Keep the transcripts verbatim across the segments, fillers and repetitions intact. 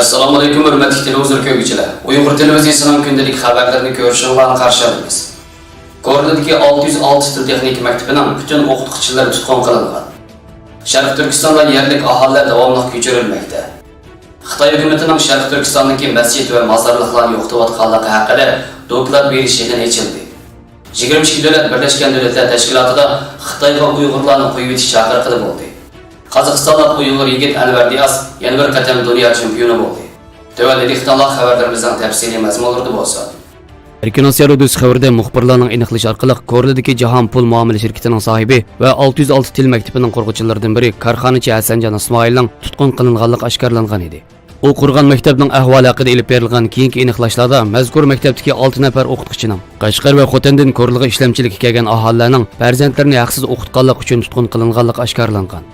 ئەسسالامۇئەلەيكۇم، ھۆرمەتلىك تېلېۋىزور كۆرگۈچىلەر! ئۇيغۇر تېلېۋىزىيىسىنىڭ كۈندىلىك خەۋەرلىرىنى كۆرۈشۈڭلارنى قارشى ئالىمىز. كورلىدىكى ئالتە يۈز ئالتە تىل تېخنىكا مەكتىپىنىڭ پۈتۈن ئوقۇتقۇچىلىرى تۇتقۇن قىلىنغان. شەرقىي تۈركىستاندا يەرلىك ئاھالىلەر داۋاملىق كۆچۈرۈلمەكتە. خىتاي ھۆكۈمىتىنىڭ شەرقىي تۈركىستاندىكى مەسچىت ۋە مازارلىقلارنى يوقىتىۋاتقانلىقى ھەققىدە دوكلات بېرىش يىغىنى ئېچىلدى. يىگىرمە ئىككى دۆلەت بىرلەشكەن دۆلەتلەر تەشكىلاتىدا خىتايغا ئۇيغۇرلارنى قويۇۋېتىش چاقىرىقىدا بولدى. قازاقىستانلىق ئۇيغۇر يىگىت ئەنۋەر دىياس يەنە بىر قېتىم دۇنيا چېمپىيونى بولدى. تۆۋەندە دىققىتىڭلار خەۋەرلىرىمىزنىڭ تەپسىلىي مەزمۇنلىرىدا بولسۇن. ئەركىن ئاسىيا رادىيوسى خەۋىرىدە مۇخبىرلارنىڭ ئېنىقلىشى ئارقىلىق، كورلىدىكى جاھان پۇل مۇئامىلە شىركىتىنىڭ ساھىبى ۋە ئالتە يۈز ئالتە تىل مەكتىپىنىڭ قۇرغۇچىلىرىدىن بىرى كارخانىچى ھەسەنجان ئىسمائىلنىڭ تۇتقۇن قىلىنغانلىقى ئاشكارىلانغان ئىدى. ئۇ قۇرغان مەكتەپنىڭ ئەھۋالى ھەققىدە ئېلىپ بېرىلغان كېيىنكى ئېنىقلاشلاردا مەزكۇر مەكتەپتىكى ئالتە نەپەر ئوقۇتقۇچىنىڭ قەشقەر ۋە خوتەندىن كورلىغا ئىشلەمچىلىككە كەلگەن ئاھالىلەرنىڭ پەرزەنتلىرىنى ھەقسىز ئوقۇتقانلىقى ئۈچۈن تۇتقۇن قىلىنغانلىقى ئاشكارىلانغان.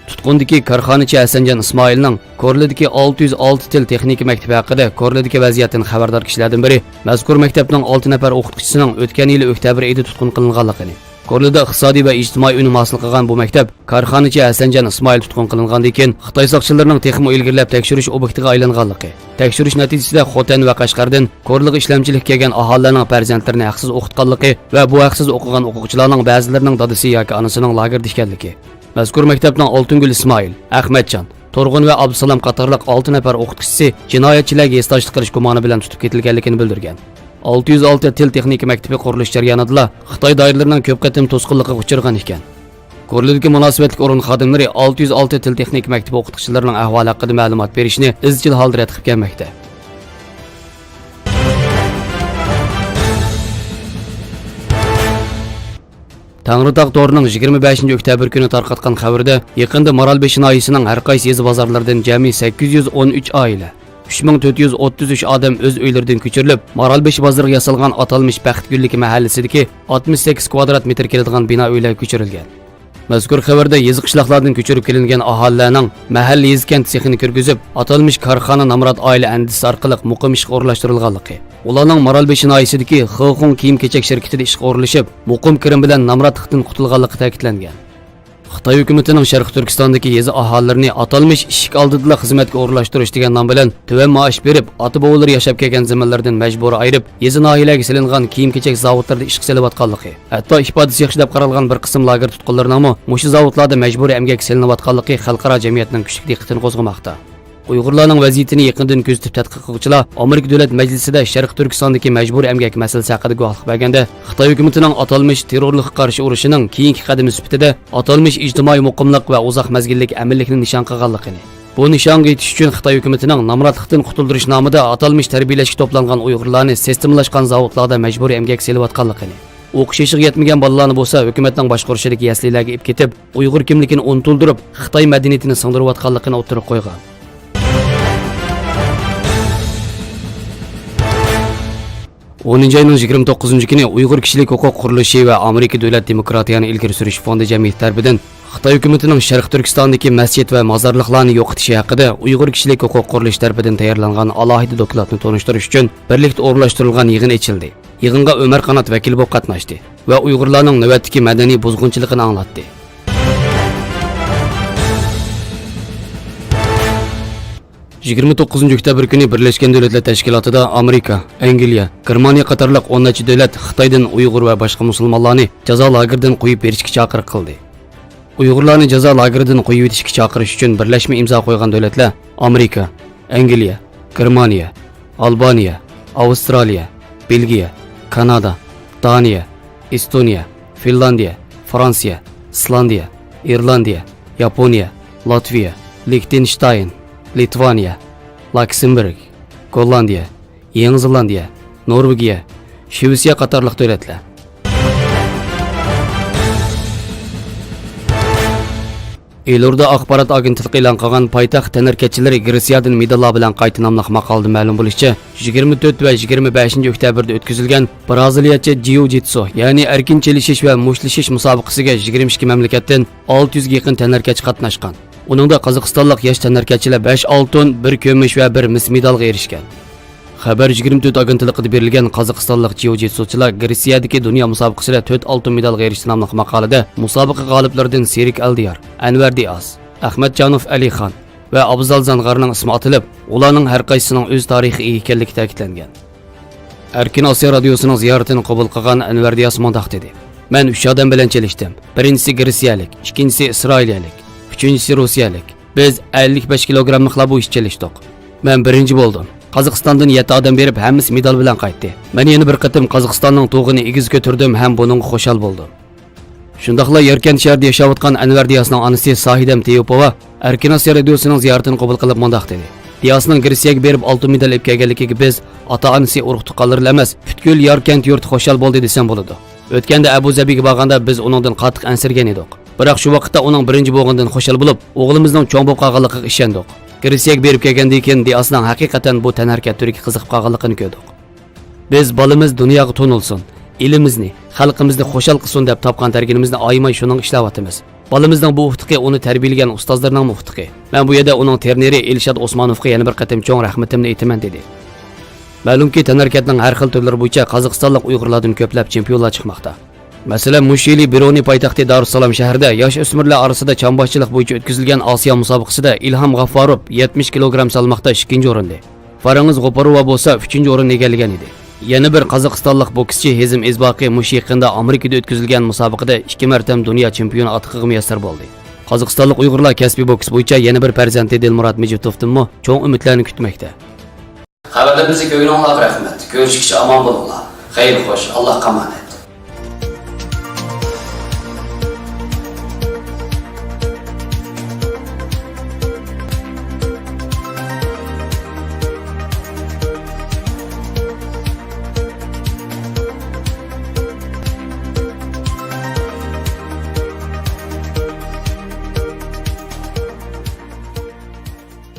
تۇتقۇندىكى كارخانىچى ھەسەنجان ئىسمائىلنىڭ كورلىدىكى ئالتە يۈز ئالتە تىل تېخنىكا مەكتىپى ھەققىدە كورلىدىكى ۋەزىيەتتىن خەۋەردار كىشىلەردىن بىرى مەزكۇر مەكتەپنىڭ ئالتە نەپەر ئوقۇتقۇچىسىنىڭ ئۆتكەن يىلى ئۆكتەبىر ئېيىدا تۇتقۇن قىلىنغانلىقىنى، كورلىدا ئىقتىسادىي ۋە ئىجتىمائىي ئۈنۈم ھاسىل قىلغان بۇ مەكتەپ كارخانىچى ھەسەنجان ئىسمائىل تۇتقۇن قىلىنغاندىن كېيىن، خىتاي ساقچىلىرىنىڭ تېخىمۇ ئىلگىرىلەپ تەكشۈرۈش ئوبيېكتىغا ئايلانغانلىقى، تەكشۈرۈش نەتىجىسىدە خوتەن ۋە قەشقەردىن كورلىغا ئىشلەمچىلىككە كەلگەن ئاھالىلەرنىڭ پەرزەنتلىرىنى ھەقسىز ئوقۇتقانلىقى ۋە بۇ ھەقسىز ئوقۇغان ئوقۇغۇچىلارنىڭ بەزىلىرىنىڭ دادىسى ياكى ئانىسىنىڭ لاگېردا ئىكەنلىكى، مەزكۇر مەكتەپنىڭ ئالتۇنگۈل ئىسمائىل، ئەخمەتجان، تۇرغۇن ۋە ئابدۇسالام قاتارلىق ئالتە نەپەر ئوقۇتقۇچىسى جىنايەتچىلەرگە ھېسداشلىق قىلىش گۇمانى بىلەن تۇتۇپ كېتىلگەنلىكىنى بىلدۈرگەن. ئالتە يۈز ئالتە تىل تېخنىكا مەكتىپى قۇرۇلۇش جەريانىدىلا خىتاي دائىرىلىرىنىڭ كۆپ قېتىم توسقۇنلۇقىغا ئۇچرىغان ئىكەن. كورلىدىكى مۇناسىۋەتلىك ئورۇن خادىملىرى ئالتە يۈز ئالتە تىل تېخنىكا مەكتىپى ئوقۇتقۇچىلىرىنىڭ ئەھۋالى ھەققىدە مەلۇمات بېرىشنى ئىزچىل ھالدا رەت قىلىپ كەلمەكتە. تەڭرىتاغ تورىنىڭ يىگىرمە بەشىنچى ئۆكتەبىر كۈنى تارقاتقان خەۋىرىدە، يېقىندا مارالبېشى ناھىيەسىنىڭ ھەر قايسى يېزا بازارلىرىدىن جەمئىي سەككىز يۈز ئون ئۈچ ئائىلە، ئۈچ مىڭ تۆت يۈز ئوتتۇز ئۈچ ئادەم ئۆز ئۆيلىرىدىن كۆچۈرۈلۈپ، مارالبېشى بازىرىغا ياسالغان ئاتالمىش بەخت گۈللۈكى مەھەللىسىدىكى ئاتمىش سەككىز كۋادرات مېتىر كېلىدىغان بىنا ئۆيلەرگە كۆچۈرۈلگەن. مەزكۇر خەۋەردە يېزا قىشلاقلاردىن كۆچۈرۈپ كېلىنگەن ئاھالىلەرنىڭ مەھەللە يېزا كەنت سېخىنى كىرگۈزۈپ، ئاتالمىش كارخانا نامرات ئائىلە ئەندىزىسى ئارقىلىق مۇقىم ئىشقا ئورۇنلاشتۇرۇلغانلىقى، ئۇلارنىڭ مارالبېشى ناھىيەسىدىكى خېخۇڭ كىيىم كېچەك شىركىتىدە ئىشقا ئورۇنلىشىپ، مۇقىم كىرىم بىلەن نامراتلىقتىن قۇتۇلغانلىقى تەكىتلەنگەن. خىتاي ھۆكۈمىتىنىڭ شەرقىي تۈركىستاندىكى يېزا ئاھالىلىرىنى ئاتالمىش ئىشىك ئالدىدىلا خىزمەتكە ئورۇنلاشتۇرۇش دېگەن نام بىلەن تۆۋەن مائاش بېرىپ، ئاتا-بوۋىلىرى ياشاپ كەلگەن زېمىنلىرىدىن مەجبۇرىي ئايرىپ، يېزا ناھىيەلەرگە سېلىنغان كىيىم-كېچەك زاۋۇتلىرىدا ئىشقا سېلىۋاتقانلىقى، ھەتتا ئىپادىسى ياخشى دەپ قارالغان بىر قىسىم لاگېر تۇتقۇنلىرىنىڭمۇ مۇشۇ زاۋۇتلاردا مەجبۇرىي ئەمگەككە سېلىنىۋاتقانلىقى خەلقئارا جەمئىيەتنىڭ كۈچلۈك دىققىتىنى قوزغىماقتا. ئۇيغۇرلارنىڭ ۋەزىيىتىنى يېقىندىن كۆزىتىپ تەتقىق قىلغۇچىلار ئامېرىكا دۆلەت مەجلىسىدە شەرقىي تۈركىستاندىكى مەجبۇرىي ئەمگەك مەسىلىسى ھەققىدە گۇۋاھلىق بەرگەندە، خىتاي ھۆكۈمىتىنىڭ ئاتالمىش تېررورلۇققا قارشى ئۇرۇشىنىڭ كېيىنكى قەدىمى سۈپىتىدە ئاتالمىش ئىجتىمائىي مۇقىملىق ۋە ئۇزاق مەزگىللىك ئەمىنلىكنى نىشان قىلغانلىقىنى، بۇ نىشانغا يېتىش ئۈچۈن خىتاي ھۆكۈمىتىنىڭ نامراتلىقتىن قۇتۇلدۇرۇش نامىدا ئاتالمىش تەربىيەلەشكە توپلانغان ئۇيغۇرلارنى سىستېمىلاشقان زاۋۇتلاردا مەجبۇرىي ئەمگەككە سېلىۋاتقانلىقىنى، ئوقۇش يېشىغا يەتمىگەن بالىلارنى بولسا ھۆكۈمەتنىڭ باشقۇرۇشىدىكى يەسلىلەرگە ئېلىپ كېتىپ، ئۇيغۇر كىملىكىنى ئۇنتۇلدۇرۇپ، خىتاي مەدەنىيىتىنى سىڭدۈرۈۋاتقانلىقىنى ئوتتۇرىغا قويغان. ئونىنچى ئاينىڭ يىگىرمە توققۇزىنچى كۈنى ئۇيغۇر كىشىلىك ھوقۇق قۇرۇلۇشى ۋە ئامېرىكا دۆلەت دېموكراتىيەنى ئىلگىرى سۈرۈش فوندى جەمئىيىتى تەرىپىدىن خىتاي ھۆكۈمىتىنىڭ شەرقىي تۈركىستاندىكى مەسچىت ۋە مازارلىقلارنى يوقىتىشى ھەققىدە ئۇيغۇر كىشىلىك ھوقۇق قۇرۇلۇشى تەرىپىدىن تەييارلانغان ئالاھىدە دوكلاتنى تونۇشتۇرۇش ئۈچۈن بىرلىكتە ئورۇنلاشتۇرۇلغان يىغىن ئېچىلدى. يىغىنغا ئۆمەر قانات ۋەكىل بولۇپ قاتناشتى ۋە ئۇيغۇرلارنىڭ نۆۋەتتىكى مەدەنىي بۇزغۇنچىلىقىنى ئاڭلاتتى. يىگىرمە توققۇزىنچى ئۆكتەبىر كۈنى بىرلەشكەن دۆلەتلەر تەشكىلاتىدا ئامېرىكا، ئەنگلىيە، گېرمانىيە قاتارلىق ئون نەچچە دۆلەت خىتايدىن ئۇيغۇر ۋە باشقا مۇسۇلمانلارنى جازا لاگېرىدىن قويۇپ بېرىشكە چاقىرىق قىلدى. ئۇيغۇرلارنى جازا لاگېرىدىن قويۇۋېتىشكە چاقىرىش ئۈچۈن بىرلەشمە ئىمزا قويغان دۆلەتلەر ئامېرىكا، ئەنگلىيە، گېرمانىيە، ئالبانىيە، ئاۋسترالىيە، بېلگىيە، كانادا، دانىيە، ئېستونىيە، فىنلاندىيە، فرانسىيە، ئىسلاندىيە، ئىرلاندىيە، ياپونىيە، لاتۋىيە، لىختېنشتاين، لىتۋانىيە، لۇكسېمبۇرگ، گوللاندىيە، يېڭى زېلاندىيە، نورۋېگىيە، شىۋېتسىيە قاتارلىق دۆلەتلەر. ئېلۇردا ئاخبارات ئاگېنتلىقى ئېلان قىلغان پايتەخت تەنھەرىكەتچىلىرى گرېتسىيەدىن مېداللار بىلەن قايتتى ناملىق ماقالىدە مەلۇم بولۇشىچە، يىگىرمە تۆت ۋە يىگىرمە بەشىنچى ئۆكتەبىردە ئۆتكۈزۈلگەن برازىلىيەچە جىۇ جىتسۇ، يەنى ئەركىن چېلىشىش ۋە مۇشتلىشىش مۇسابىقىسىگە يىگىرمە ئىككى مەملىكەتتىن ئالتە يۈزگە يېقىن تەنھەرىكەتچى قاتناشقان. ئۇنىڭدا قازاقىستانلىق ياش تەنھەرىكەتچىلەر بەش ئالتۇن، بىر كۈمۈش ۋە بىر مىس مېدالغا ئېرىشكەن. خەۋەر يىگىرمە تۆت ئاگېنتلىقىدا بېرىلگەن. قازاقىستانلىق جىۇجىتسۇچىلار گرېتسىيەدىكى دۇنيا مۇسابىقىسىدە تۆت ئالتۇن مېدالغا ئېرىشتى ناملىق ماقالىدە مۇسابىقە غالىپلىرىدىن سېرىك ئەلدىيار، ئەنۋەر دىئاز، ئەخمەتجانوف ئەلىخان، ۋە ئابزال زانغارنىڭ ئىسمى ئاتىلىپ، ئۇلارنىڭ ھەر قايسىسىنىڭ ئۆز تارىخى ئىگە ئىكەنلىكى تەكىتلەنگەن. ئەركىن ئاسىيا رادىيوسىنىڭ زىيارىتىنى قوبۇل قىلغان ئەنۋەر دىياس مۇنداق دېدى: مەن ئۈچ ئادەم بىلەن چېلىشتىم. بىرىنچىسى گرېتسىيەلىك، ئىككىنچىسى ئىسرائىلىيەلىك، ئۈچىنچىسى روسىيەلىك. بىز ئەللىك بەش كىلوگراملىقلار بويىچە چېلىشتۇق. مەن بىرىنچى بولدۇم. قازاقىستاندىن يەتتە ئادەم بېرىپ، ھەممىسى مېدال بىلەن قايتتى. مەن يەنە بىر قېتىم قازاقىستاننىڭ تۇغىنى ئېگىز كۆتۈردۈم ھەم بۇنىڭغا خۇشال بولدۇم. شۇنداقلا ياركەنت شەھىرىدە ياشاۋاتقان ئەنۋەر دىياسنىڭ ئانىسى ساھىدەم تېيۇپوۋا ئەركىن ئاسىيا رادىيوسىنىڭ زىيارىتىنى قوبۇل قىلىپ مۇنداق دېدى: دىياسنىڭ گرېتسىيەگە بېرىپ ئالتۇن مېدال ئېلىپ كەلگەنلىكىگە بىز ئاتا-ئانىسى، ئۇرۇق-تۇغقانلىرىلا ئەمەس، پۈتكۈل ياركەنت يۇرتى خۇشال بولدى دېسەم بولىدۇ. ئۆتكەندە ئەبۇ زەبىگە بارغاندا بىز ئۇنىڭدىن قاتتىق ئەنسىرىگەن ئىدۇق. بىراق شۇ ۋاقىتتا ئۇنىڭ بىرىنچى بولغىنىدىن خۇشال بولۇپ، ئوغلىمىزنىڭ چوڭ بولۇپ قالغانلىقىغا ئىشەندۇق. گرېتسىيەگە بېرىپ كەلگەندىن كېيىن دىياسنىڭ ھەقىقەتەن بۇ تەنھەرىكەت تۈرىگە قىزىقىپ قالغانلىقىنى كۆردۇق. بىز بالىمىز دۇنياغا تونۇلسۇن، ئېلىمىزنى، خەلقىمىزنى خۇشال قىلسۇن دەپ تاپقان تەرگىنىمىزنى ئايىماي شۇنىڭغا ئىشلەۋاتىمىز. بالىمىزنىڭ بۇ ئۇتۇقى ئۇنى تەربىيەلىگەن ئۇستازلىرىنىڭمۇ ئۇتۇقى. مەن بۇ يەردە ئۇنىڭ تېرنېرى ئىلشات ئوسمانوفقا يەنە بىر قېتىم چوڭ رەھمىتىمنى ئېيتىمەن، دېدى. مەلۇمكى، تەنھەرىكەتنىڭ ھەر خىل تۈرلىرى بويىچە قازاقىستانلىق ئۇيغۇرلاردىن كۆپلەپ چېمپىيونلار چىقماقتا. مەسىلەن، مۇشۇ يىلى بىرۇنېي پايتەختى دارۇسسالام شەھىرىدە ياش ئۆسمۈرلەر ئارىسىدا چامباشچىلىق بويىچە ئۆتكۈزۈلگەن ئاسىيا مۇسابىقىسىدا ئىلھام غاففاروف يەتمىش كىلوگرام سالماقتا ئىككىنچى ئورۇندى. فارانگىز غوپاروۋا بولسا ئۈچىنچى ئورۇننى ئىگىلىگەن ئىدى. يەنە بىر قازاقىستانلىق بوكسچى ھېزىم ئىزباقى مۇشۇ يېقىندا ئامېرىكىدا ئۆتكۈزۈلگەن مۇسابىقىدە ئىككى مەرتەم دۇنيا چېمپىيونى ئاتىقىغا مۇيەسسەر بولدى. قازاقىستانلىق ئۇيغۇرلار كەسپىي بوكس بويىچە يەنە بىر پەرزەنتى دىلمۇرات مىجىتوفتىنمۇ چوڭ ئۈمىدلەرنى كۈتمەكتە. خەۋەرلىرىمىزنى كۆرگىنىڭلارغا رەھمەت. كۆرۈشكىچە ئامان بولۇڭلار. خەير خوش، ئاللاھقا ئامانەت.